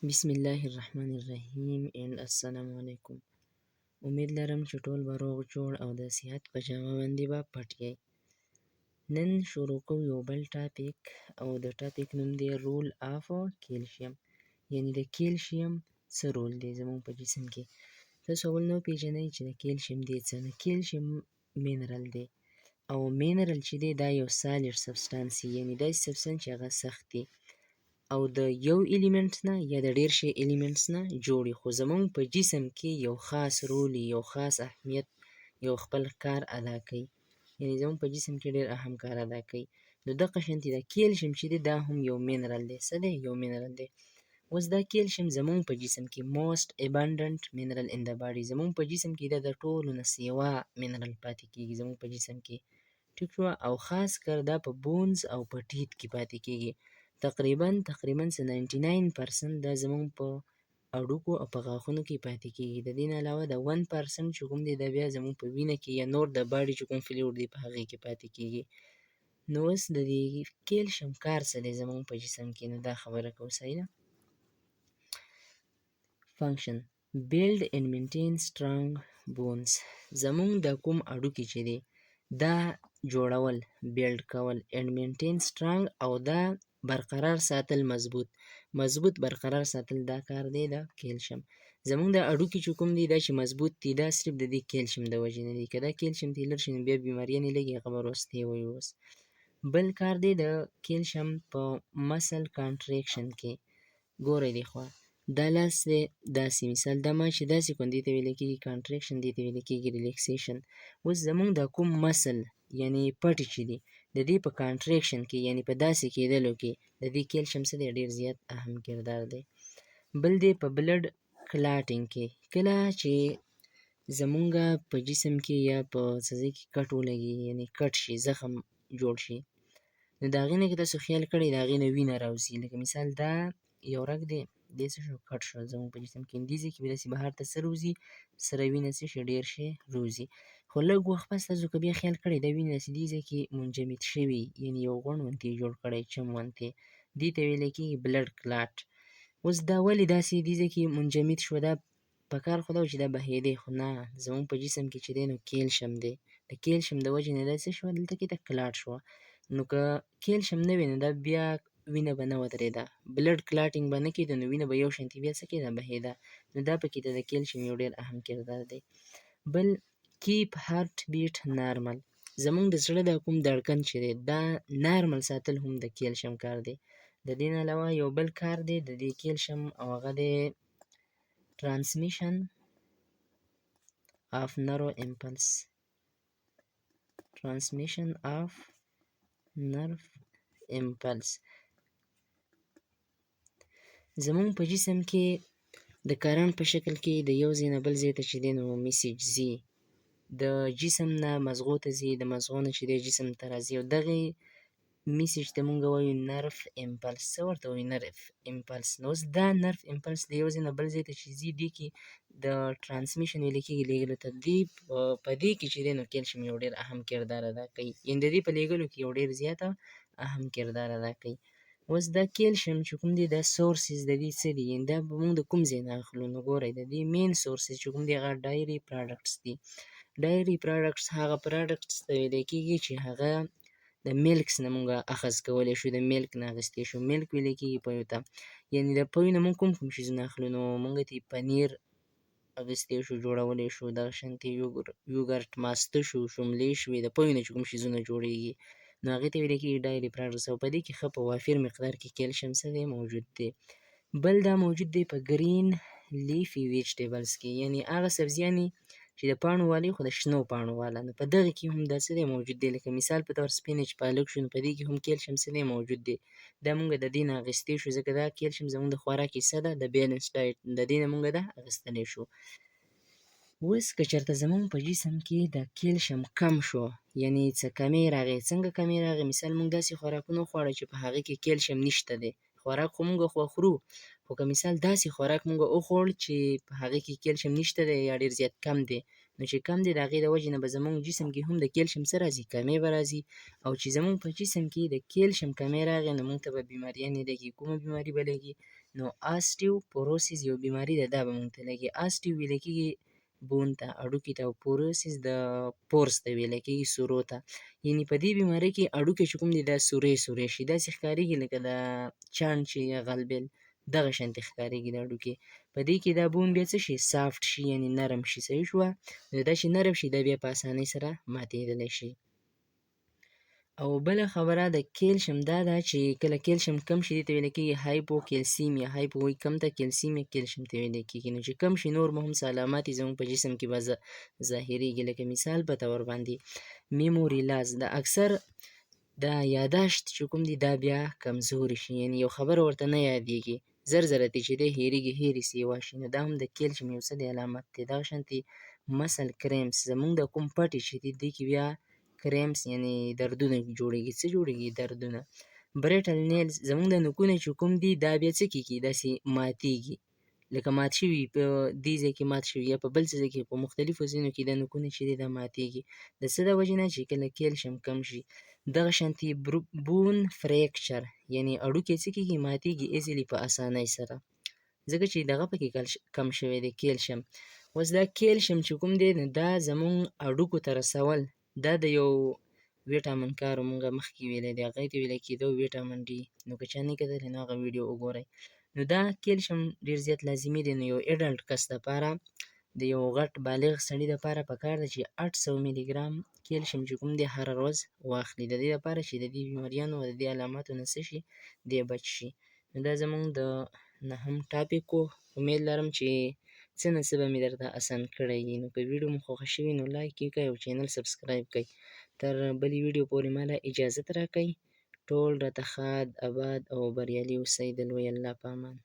بسم الله الرحمن الرحیم and السلام علیکم. امید لرم چې ټول به روغ جوړ او د صحت په جامه باندې به پټ یئ. نن شروع کوو یو بل topic او د topic نوم دی role of calcium، یعنی د کیلشیم څه رول دی زموږ په جسم کې. تاسو اول نو پیژنئ چې د کیلشیم دی څه. د کیلشیم mineral دی او mineral چې دی دا یو solid substance، یعنی داسې substance چې هغه سخت دی او د یو element نه یا د ډیر شی elements نه جوړ، خو زموږ په جسم کې یو خاص رول، یو خاص اهمیت، یو خپل کار ادا کوي، یعنی زموږ په جسم کې ډیر اهم کار ادا کوي. نو دغه شانتې دا کیلشیم چې دی دا هم یو mineral دی. څه دی؟ یو mineral دی. اوس دا کیلشیم زموږ په جسم کې most abundant mineral in the body، زموږ په جسم کې دا د ټولو نه سیوا mineral پاتې کیږي زموږ په جسم کې، ټیک شو. او خاص کر دا په bones او په teeth کې پاتې کیږي. تقریبا څه 99% دا زموږ په هډوکو او په غاښونو کې پاتې کیږي. د دې نه علاوه د 1% چې کوم دی دا بیا زموږ په وینه کې یا نور د body چې کوم fluid دی په هغې کې پاتې کیږي. نو اوس د دې کیلشیم کار څه دی زموږ په جسم کې، نو دا خبره کوو. صحیح ده. Function: build and maintain strong bones. زموږ د کوم هډوکي چې دی دا جوړول، build کول، and maintain strong او دا برقرار ساتل، مضبوط مضبوط برقرار ساتل، دا کار دی د کیلشیم. زموږ د هډوکي چې کوم دی دا چې مضبوط دي دا صرف د دې کیلشیم د وجې نه دی. که دا کیلشیم ترې لر شي نو بیا بیماریانې لږې، هغه به وروستی وایو. اوس بل کار دی د کیلشیم په muscle contraction کې. ګورئ دې خوا دا لاس دی، داسې مثال دا ما چې داسې کوم دې ته ویل کېږي contraction، دې ته ویل کېږي relaxation. اوس زموږ دا کوم muscle یعنی پټې چې دي د دې په contraction کې، یعنی په داسې کېدلو کې د دې کیلشیم څه دی، ډېر زیات اهم کردار دی. بل دی په blood clotting کې. کله چې زمونږه په جسم کې یا په څه ځای کې cut ولګي، یعنی cut شي، زخم جوړ شي، نو د هغې نه که تاسو خیال کړئ د هغې نه وینه راوځي. لکه مثال دا یو رګ دی، دی څه شو، cut شو زموږ په جسم کې، دې ځای کې به داسې بهر ته څه راوځي، سره وینه څه شي، ډېر شی راوځي. خو لږ وخت پس تاسو که بیا خیال کړئ دا وینه داسې دې ځای کې منجمد شوي، یعنی یو غونډ غوندې جوړ کړی، چم غوندې، دې ته ویل کېږي blood clot. اوس دا ولې داسې دې ځای کې منجمد شوه؟ دا په کار خو دا و چې دا بهېدی، خو نه، زموږ په جسم کې چې دی نو کیلشیم دی، د کیلشیم د وجې نه دا څه شوه، دلته کې دا clot شوه. نو که کیلشیم نه وي نو دا بیا وینه به نه ودرېده، blood clotting به نه کېده، نو وینه به یو شانتې بیا څه کېده، بهېده. نو دا پکې د کیلشیم یو ډېر اهم کردار دی. بل keep heart beat normal. زموږ د زړه دا کوم دړکن چې دی دا normal ساتل هم د کیلشیم کار دی. د دې نه علاوه یو بل کار دی د دې کیلشیم او هغه دی transmission of nerve impulse. Transmission of nerve impulse. زموږ په جسم کې د current په شکل کې د یو ځای نه بل ځای ته چې دی نو message ځي، د جسم نه مزغو ته ځي، د مزغو نه چې دی جسم ته راځي، او دغې message ته مونږ وایو nerve impulse. څه ورته وایو؟ Nerve impulse. نو اوس دا nerve impulse د یو ځای نه بل ځای ته چې ځي دې کې د transmission ویل کېږي لېږلو ته، دې په دې کې چې دی نو کیلشیم یو ډېر اهم کردار ادا کوي، یعنې د دې په لېږلو کې یو ډېر زیاته اهم کردار ادا کوي. اوس دا کیلشیم چې کوم دی دا sources د دې څه دي، یعنې دا به موږ د کوم ځای نه اخلو؟ نو ګورئ د دې main sources چې کوم دی هغه dairy products دي. Dairy products هغه products ته ویل کېږي چې هغه د milks نه موږ اخذ کولی شو، د milk نه اخیستی شو. Milk ویل کېږي پویو ته، یعنې د پویو نه موږ کوم کوم شیزونه اخلو؟ نو موږ ترې پنیر اخیستی شو، جوړولی شو، دغه شانتې yogurt، ماسته شو، شوملې شوې، د پویو نه چې کوم شیزونه جوړېږي نو هغې ته ویل کېږي dairy products. او په دې کې ښه په وافر مقدار کې کیلشیم څه دی، موجود دی. بل دا موجود دی په green leafy vegetables کې، یعنې هغه سبزیانې چې د پاڼو والي خو د شنو پاڼو والا، نو په دغه کې هم دا څه دی، موجود دی. لکه مثال په طور spinach، پالک شو، نو په دې کې هم کیلشیم څه دی، موجود دی. دا موږ د دې نه اخیستی شو، ځکه دا کیلشیم زموږ د خوراک حصه ده، د balanced diet، د دې نه موږ دا اخیستلی شو. اوس که چېرته زموږ په جسم کې د کیلشیم کم شو، یعنی څه کمی راغی، څنګه کمی راغی؟ مثال موږ داسې خوراکونه وخواړه چې په هغې کې کیلشیم نشته دی، خوراک خو موږ خو خورو، خو که مثال داسې خوراک موږ وخوړ چې په هغې کې کیلشیم نشته دی یا ډېر زیات کم دی، نو چې کم دی د هغې د وجې نه به زموږ جسم کې هم د کیلشیم څه راځي، کمی به راځي. او چې زموږ په جسم کې د کیلشیم کمی راغی نو موږ ته به بیماریانې لګي. کومه بیماري به لګي؟ نو آسټیوپوروسیس یو بیماری ده، دا به مونږ ته لګي. آسټیو ویل کېږي bone ته، هډوکي ته، او porosis د pores ته ویل کېږي، سورو ته. یعنی په دې بیمارۍ کې هډوکي چې کوم دي دا سورې سورې شي، داسې ښکارېږي لکه د چاڼ چې یا غلبېل، دغه شانتې ښکارېږي د هډوکي. په دې کې دا bone بیا څه شي؟ soft شي، یعنی نرم شي. صحیح شوه؟ نو دا چې نرم شي، دا بیا په اسانۍ سره ماتېدلی شي. او بله خبره د کیلشیم دا ده چې کله کیلشیم کم شي، دې ته ویل کېږي hypocalcemia. hypo وایي کم ته، calcemia کیلشیم ته ویل کېږي. نو چې کم شي، نور مهم څه علامات یې زموږ په جسم کې به ظاهرېږي، لکه مثال په تور باندې memory loss، د اکثر دا یاداشت چې کوم دی دا بیا کمزوري شي، یعنی یو خبره ورته نه یادېږي، زر زره ترې چې دی هېرېږي، هېرې سیوا شي. نو دا هم د کیلشیم یو څه دی علامت دی. دغه شانتې muscle cramps، زموږ د کوم پټې چې دی، دې کې بیا cramps یعنی دردونه جوړېږي. څه جوړېږي؟ دردونه. brittle nails، زموږ د نوکونه چې کوم دي دا بیا څه کېږي؟ داسې ماتېږي، لکه مات شوي، په دې ځای کې مات شوي یا په بل څه ځای کې، په مختلفو ځایونو کې دا نوکونه چې دي دا ماتېږي. د څه د وجې نه؟ چې کله کیلشیم کم شي. دغه شانتې bone fracture، یعنی هډوکی څه کېږي؟ ماتېږي easily، په اسانۍ سره، ځکه چې دغه پکې کم شوی دی، کیلشیم. اوس دا کیلشیم چې کوم دی، نو دا زموږ هډوکو ته رسول دا د یو ویټامین کار، مونږ مخکې ویلی دی، هغې ته ویل کېدو vitamin D. نو که چا نه کتلی، نو هغه ویډیو وګورئ. نو دا کیلشیم ډېر زیات لازمي دی. نو یو adult کس دپاره، د یو غټ بالغ سړي دپاره پکار ده چې 800 ملي ګرام کیلشیم چې کوم دی هره ورځ واخلي، د دې لپاره چې د دې بیماریانو او د دې علاماتو نه څه شي، دی بچ شي. نو دا زموږ د نهم topic و. امید لرم چې څه نه څه به مې درته اسان کړی وي. نو که ویډیو مو خوښه شوي، نو like یې کړئ او channel subscribe کړئ. تر بلې ویډیو پورې ماله اجازت راکړئ. ټول راته ښاد، اباد او بریالي اوسئ. د لوی الله په امان.